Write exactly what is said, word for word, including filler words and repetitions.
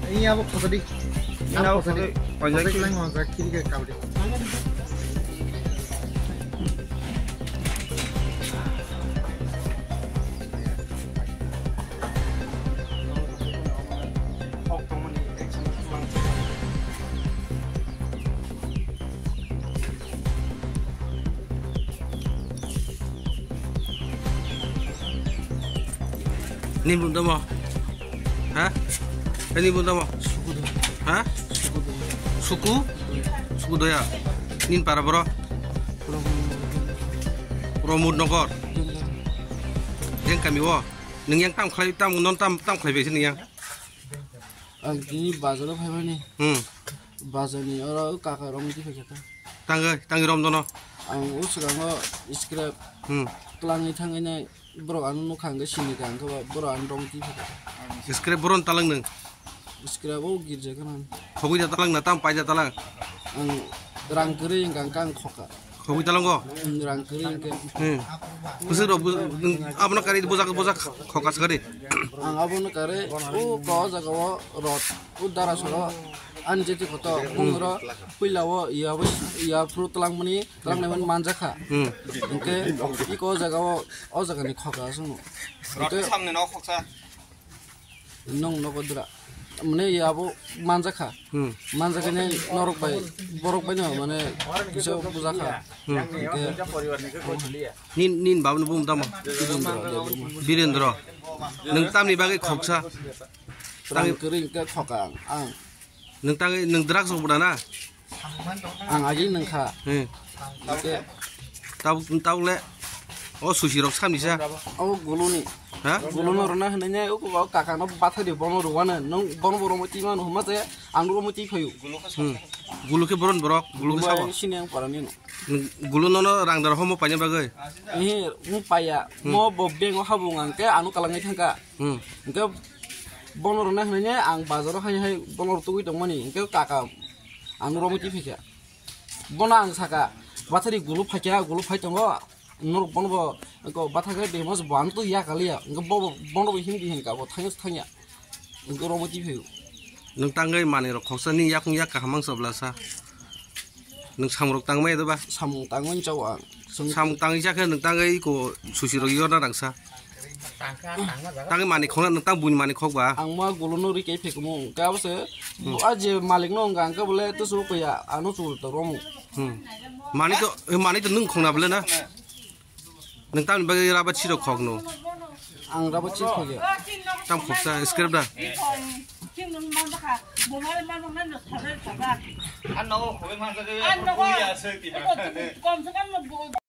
Iya, bu kota di. Ini apa kota di? Kota di. Kota di. Ni bunda mo? Ha? Ni bunda mo? Ha? Suku? Suku doya. Nin para boro? Pramod Nagar. Yang kami wo. Nung yang tam khlai, tam non tam, tam khlai bai sini yang. Ang tini bazar o phaimani. Hmm. Bazar ni oro kaka romti phaikha ta. Tangai, tangai rom dono. Ang o swkango scrap. Hmm. Tlangwi thangwi nai borok ano nukha hwnkhe sini ka hwnkhe ba borok ano romti phaikha. Scrap boron talang nung. Scrap o girja khana. Khogwi da talang na tam pai da talang. Ang rang kwrwi hwnkha hwnkhe ang khoka. Khogwi talango? Hmm, rang kwrwi hwnkhe. Hmm. Bwswk rok bu-, nung abono karwi bujak, bujak khoka swkadi. Ang abono karwi, o ko jaga o rot, o dara soro, ani jeti koto, hmm, bungro, puila o, iya bo, iya phuru twlangmani, twlangnai mani manjakha. Hmm. Hwnkhe, iko jaga o, o jaga ni khoka aswkno. Rot hwnkhe samni no khoksa. Nong nogo dura. Mane ya abo manjakha. Hmm. Manjakha ne norok bai, borok bai no mane kisa bujakha. Hmm. Hingke nin, nin babani bumo tamo? Birendra Debbarma. Birendra. Nung tamni bagwi khoksa? Rang kwrwi hingke khoka ang. Ang. Nung tangwi, nung drugs rok bwna na? Ang agi nungkha. Hmm. Hingke. Tabuk, tabuk le. O susi rok samni sa. O guluni. Ha? Guluno rwna hwnwi ne, o kaka no bathai de bono rwano. Nung bono bo romwi twi mano hwnma se, ang romwi twi phaio. Hmm. Gulu khe boron borok, gulu khe sabo. Sini ang parani no. Gulu nono rang dar homo paina bagwi. Ehe, mo paya. Hmm. Mo bo bank o habung ang ke ano kalangwi thangka. Hmm. Hingke bono rwna hwnwi ne ang bazaro hai hai bono rw tugwi tongmani. Hingke kaka ang romwi twi phaikha. Bono ang saka, bathari gulu phaikha, gulu phai tongo. Norok bono bo, ko bathakhe bemos bo ano to ya kaliya. Hingke bo, bo, bono bo himdi hingka bo thangya thangya. Hingke romwi twi phaio. Nung tangwi manwi rok khoksa ni yakung yak kaham ang sabla sa. Nwng samung rok tangmaya de ba? Samung tangmani chao ang. Samung tangwi jakhe nwng tangwi iko susi rok yorna rangsa. Tangwi manwi khokna nwng tang buini manwi khok ba? Ang ma guluno ri kei phikumu, hwnkhe abo se, hmm, a je malik no wngkha, hwnkhe bole tusu koi ya, ano chul to romu. Hmm. Manwi to, manwi to nwng khokna bole na? Nwng tamni bagwi rubber chirok khokno? Ang rubber chirok khokya. Tam khoksa scrap da?